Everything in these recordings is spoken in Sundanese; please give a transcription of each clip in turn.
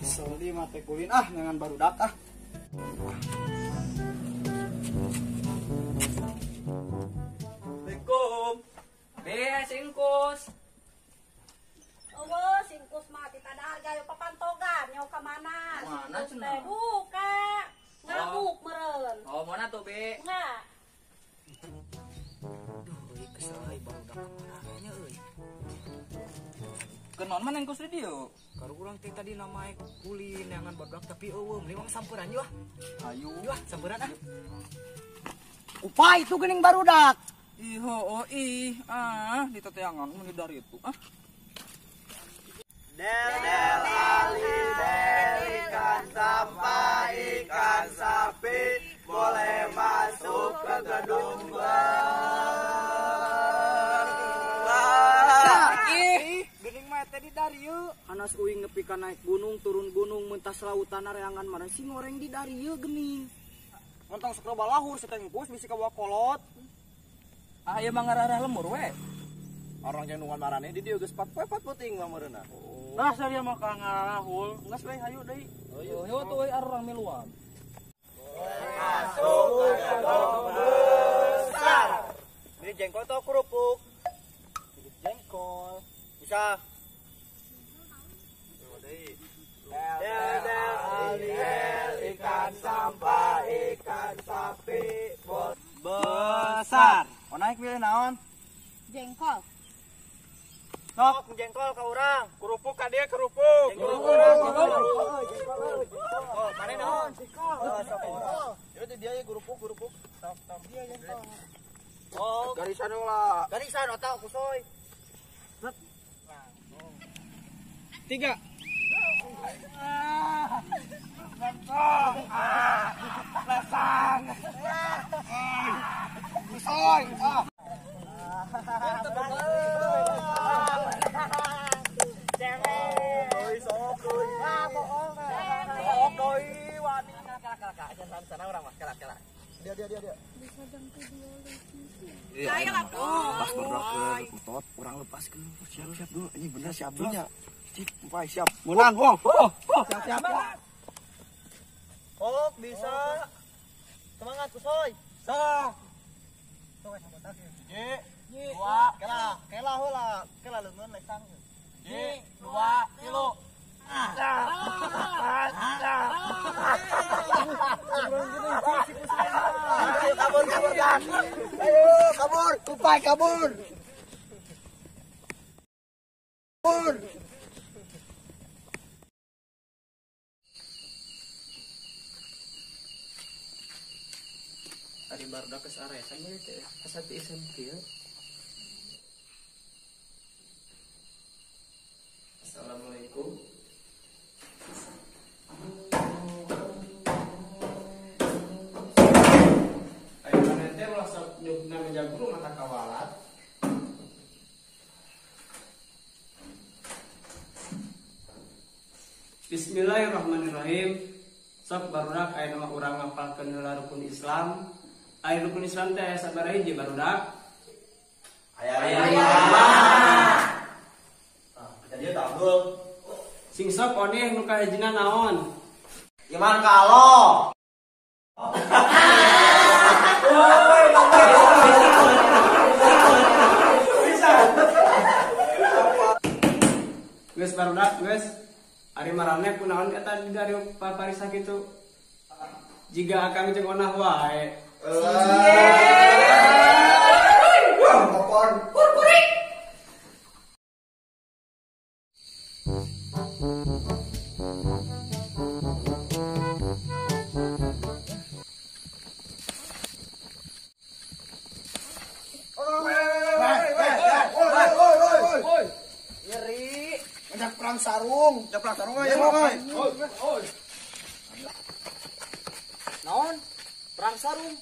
Kesel di mate kulin ah nyangan barudak ah. Assalamualaikum. Be singkus. Oh, singkus mah tidak ada harga yo papantogan nyo ka mana? Mana cenah? Buka. Ngamuk meureun. Oh, mana tuh, Be? Enggak. Duh, euy kesel euy barudak ka mana nya euy. Kenon mana engkos di dieu? Karu urang teh tadi namae kulin neangan barudak tapi eueuh mending samperan yeuh. Ayo. Yeuh, samperan ah. Upah itu geuning barudak. Ih, oh ih, ah, diteteangan mun dari itu ah. Del del ali del ikan sampah ikan sapi boleh masuk ke gedung besar. Ih, geuning mah teh di darieu. Anas uing nepi ka naik gunung turun gunung mentas lautan areangan mana sih ngoreng di darieu geuning. Montong sok loba lahur setengkus bisi kabawa kolot. Ah, ieu mah ngararah lemur we. Orang yang nungguan marane di dieu geus 4 poe 4 peuting mah meureunna. Nah, saya mah ka ngararahul, geus we hayu deui. Hayu tuh euy arurang miluan. Masuk ke gedung besar. Ini jengkol atau kerupuk? Jengkol. Bisa. Del del ali del ikan sampah ikan sapi besar. Oh naik milih naon? Jengkol. Sok jengkol ka urang. Kerupuk ka dia kerupuk. Jengkol. Oh, mana naon? Jengkol. Yo di dia kerupuk kerupuk. Sok sok dia jengkol. Oh, garisan lah. Garisan otak kusoy. 3. Lesang. Kusoy. Dia. Saya lah pas berdoa ke tot, orang lepas ke. Siap dulu. Ini bener si Abdulnya. Cik, empai siap. Menang, wong. Siap. Oh, bisa. Semangat kusoy. Sok. Sok 1, 2, kela, kela heula, kela leungeun lesang. 1, 2, 3. Ayo kabur kabur kan. Ayo kabur, kupai kabur. Kabur. Ari barudak geus aresan nya teh asa ti iseun kieu. Assalamualaikum. Ayo maneh teh ulah sok nyugna meja guru mata kawalat. Bismillahirrahmanirrahim. Sok barudak aya nama urang ngapalkeun heula rukun Islam. Aya rukun Islam teh aya sabaraha hiji barudak? Aya 5. Ah, kita dia tahu. Sing sok oneh nu kahijina naon? Iman ka Allah. Geus barudak geus. Ari maraneh kunaon eta di dari paparisa kitu? Jiga akang jeung onah wae. Popon. Kurkurik. Nyeri. Ngajak perang sarung, ngajak perang sarung aja, oi. Naon? Perang sarung.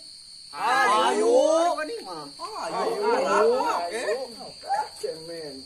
Ayo. Ayo. Ayo. Cemen.